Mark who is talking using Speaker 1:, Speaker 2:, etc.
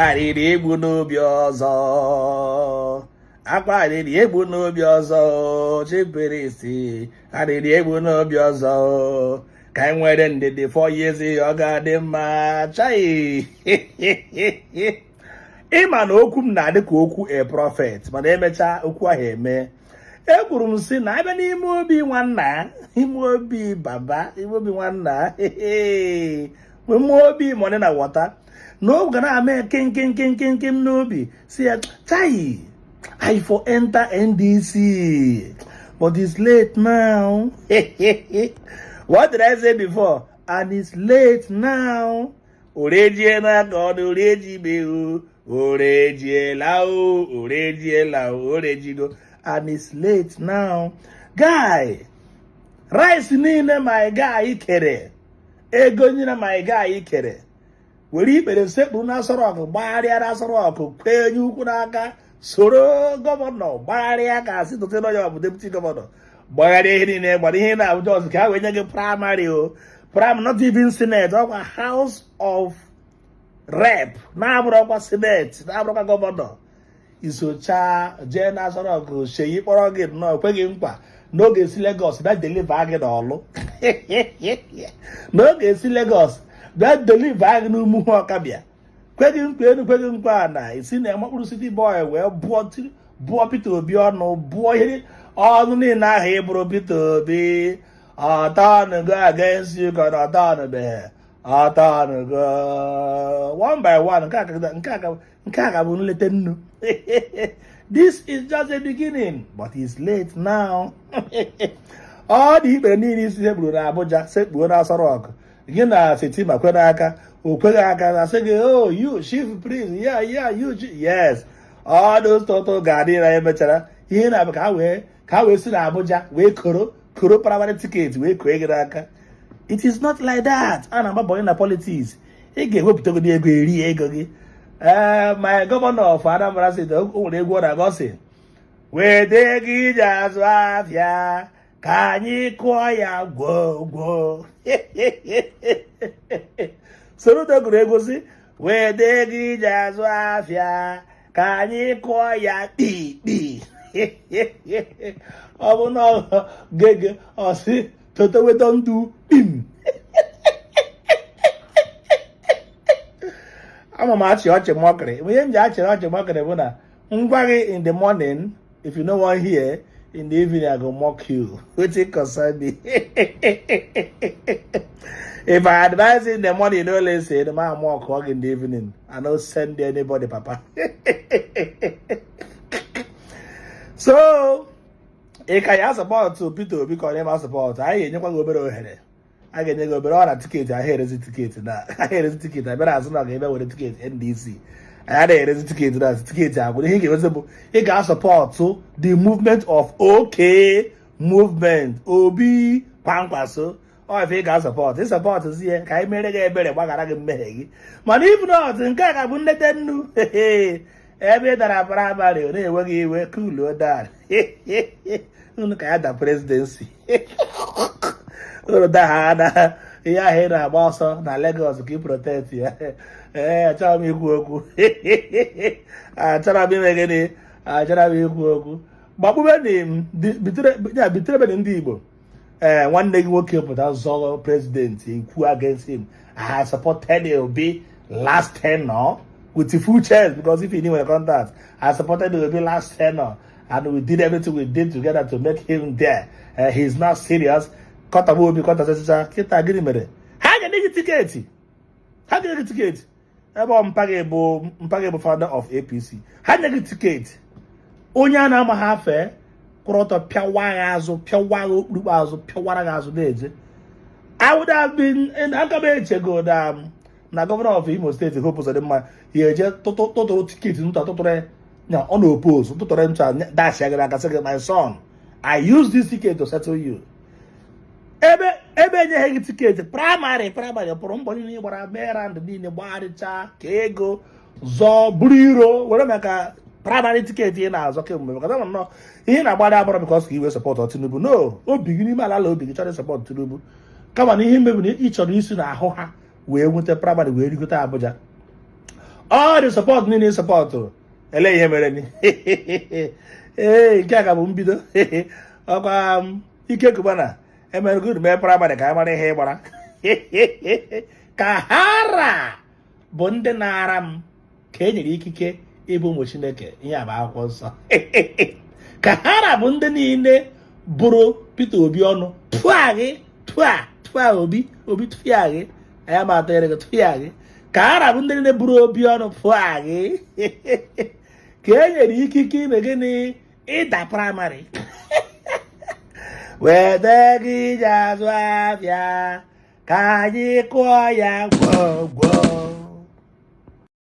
Speaker 1: Arịrị egbu n'obi ọzọ, akwa arịrị egbu n'obi ọzọ, chiperisi arịrị egbu n'obi ọzọ. Ka anyị nwere ndidi 4 years, ọ ga-adị mma. Chai, ịma na okwu m na-adị ka okwu a prophet, mana emechaa okwu ahụ eme. Ekwuru m sị na abịa n'ime obi nwanna, ime obi baba, ime obi nwanna, ime obi money na water, na ọ ga na-ama kim kim kim kim kim n'obi si ya, chai, I for enter NDC, but it's late now. What did I say before? And it's late now. Orejiela ka ọ na orejibe o, orejiela o, orejiela o, orejigo, and it's late now. Guy, rice niile my guy kere, ego niile my guy kere, were ikpere sekpuru na Aso Rock, gbagharịa na Aso Rock, kwee onye ukwu n'aka, soro governor gbagharịa ka asị tụtụ onye ọ bụ deputy governor, gbagharịa ihe niile gbara ihe na Abuja ọzọ ka ha wee nye gị primary o prim, not even senate, ọkwa House of Rep, na-abụrụ ọkwa senate, na-abụrụkwa governor. Isocha jee na Aso Rock, Seyi kpọrọ gị nnọọ, ekweghị nkwa n'oge si Lagos bịa deliver gị n'ọlụ, n'oge si Lagos bịa deliver gị n'Umuhu Ọkabịa, kweghị nkwa elu, kweghị nkwa na isi na emakpụrụ city boy wee bụọ bụọ Peter Obi ọnụ, bụọ ihe ọnụ niile ahụ ịbụrụ Peter Obi. Ọtọnụgo against you ka na ọtọnụbeghị, ọtọnụgo one by one. Nke a ka bụ nleta nnu. This is just a beginning, but it's late now. Ọ dị ikpere niile isi sekpuru na Abuja, sekpuo na Aso Rock, gị na Shettima kwe n'aka, o kweghị aka na sị gị, "Oh, you chief priest, yeah, you yes." All those total ga-adị na emechara ihe na-abụ ka ha wee si na Abuja wee koro koro primary ticket wee koo gị n'aka. It is not like that. A na-agba bọyị na politics. Ị ga-ewepụtagodi ego, eri ego gị. Ee, my governor of Anambra State, o nwere egwu ọ na-agọsi, "Weta ego iji azụ afịa ka anyị kụọ ya gwogwo." Soludo gụrụ egwu si, "Weta ego iji azụ afịa ka anyị kụọ ya kpikpi." Ọ bụ na gege ọ sị toto weta ndụ kpim. Ama m achị ọchị mockery. Ihe m ji achịrị ọchị mockery bụ na ngwa gị, in the morning if you no wan hear, in the evening I go mock you. Wetin concern me? If I advise in the morning, you no listen, ma mock gị in the evening. I no send anybody, papa. So ị ka ya support Peter Obi ka ọ na-eme support, anyị ga-enyekwa gị obere ohere, a ga-enye gị obere ọ na ticket. Ahịa erezi ticket na ahịa erezi ticket abịara azụ na ga-ebe were ticket NDC. Anyị anaghị erezi ticket na ticket agwụrụ. Ihe ị ga-emezi bụ ị ga-asupport the movement of OK movement, Obi Kwankwaso. Ọ ife ị ga-asupport, ịsupport zi ya ka anyị mere gị ebere, gbaghara gị mmehie gị. Mana if not, nke a ka bụ nleta nnu. Ebe ị dara primary, ọ na-enweghị iwe, cool down. Unu ka ya da presidency, unu daha na ihe ahụ ị na-agba ọsọ na Lagos ka ị protect ya. Ee, achọrọ m ikwu okwu, achọrọ m ime gịnị, achọrọ m ikwu okwu. Gbakpube ndị Igbo. Ee, nwanne gị nwoke pụta zọrọ president, ikwu against him. I supported Obi last tenure with the full chest, because if you need contact, I supported Obi last tenure and we did everything we did together to make him there. He's not serious. Kọtagbu Obi, kọtachacha kịta. Gịnị mere ha ga-enye gị ticket? Ha ga-enye gị ticket ebe ọ mpa gị bụ founder of APC. Ha nye gị ticket, onye a na-ama ha fee kwụrụ ọtọ pịawa gị azụ, pịawa gị okpurukpu azụ, pịawara gị azụ na-eje. I would have been aka m echego na governor of Imo State, Hope Uzodimma, ya eje tụtụrụ ticket nta, tụtụrụ ya, ọ na oppose, tụtụrụ ncha dash ya gị aka, sị gị, "My son, I use this ticket to settle you." Ebe enyeghị gị ticket primary, primary pụrụ mbọ niile gbara mee, round niile gbagharịcha ka ego zọọ buru iro were maka primary ticket ị na-azọ kemgbe, maka na nnọọ ihe na-agbara agbara because ka iwe support Tinubu. No, obi gị n'ime ala ala obi gị chọrọ support Tinubu, kama na ihe mebiri ị chọrọ isi n'ahụ ha wee nweta primary wee rigote Abuja. All the support niile ị supportụrụ, ele ihe mere ni? Ee, nke a ka bụ mbido. Ọkwa Ike Cubana emere good mee primary ka a mara ihe ị gbara. Ka hara bụ ndị na-ara m ka e nyere ikike ịbụ ụmụ Chineke. Ihe a bụ akwụkwọ nsọ. Ka hara bụ ndị niile bụrụ Peter Obi ọnụ tụa gị, tụa tụa Obi, Obi tụa gị, anya ma atụnyere gị, tụa gị. Ka hara bụ ndị niile bụrụ Obi ọnụ tụa gị ka e nyere ikike ime gịnị? Ịda primary. Weta gị iji azụ afịa ka anyị kụọ ya gwọgwọ.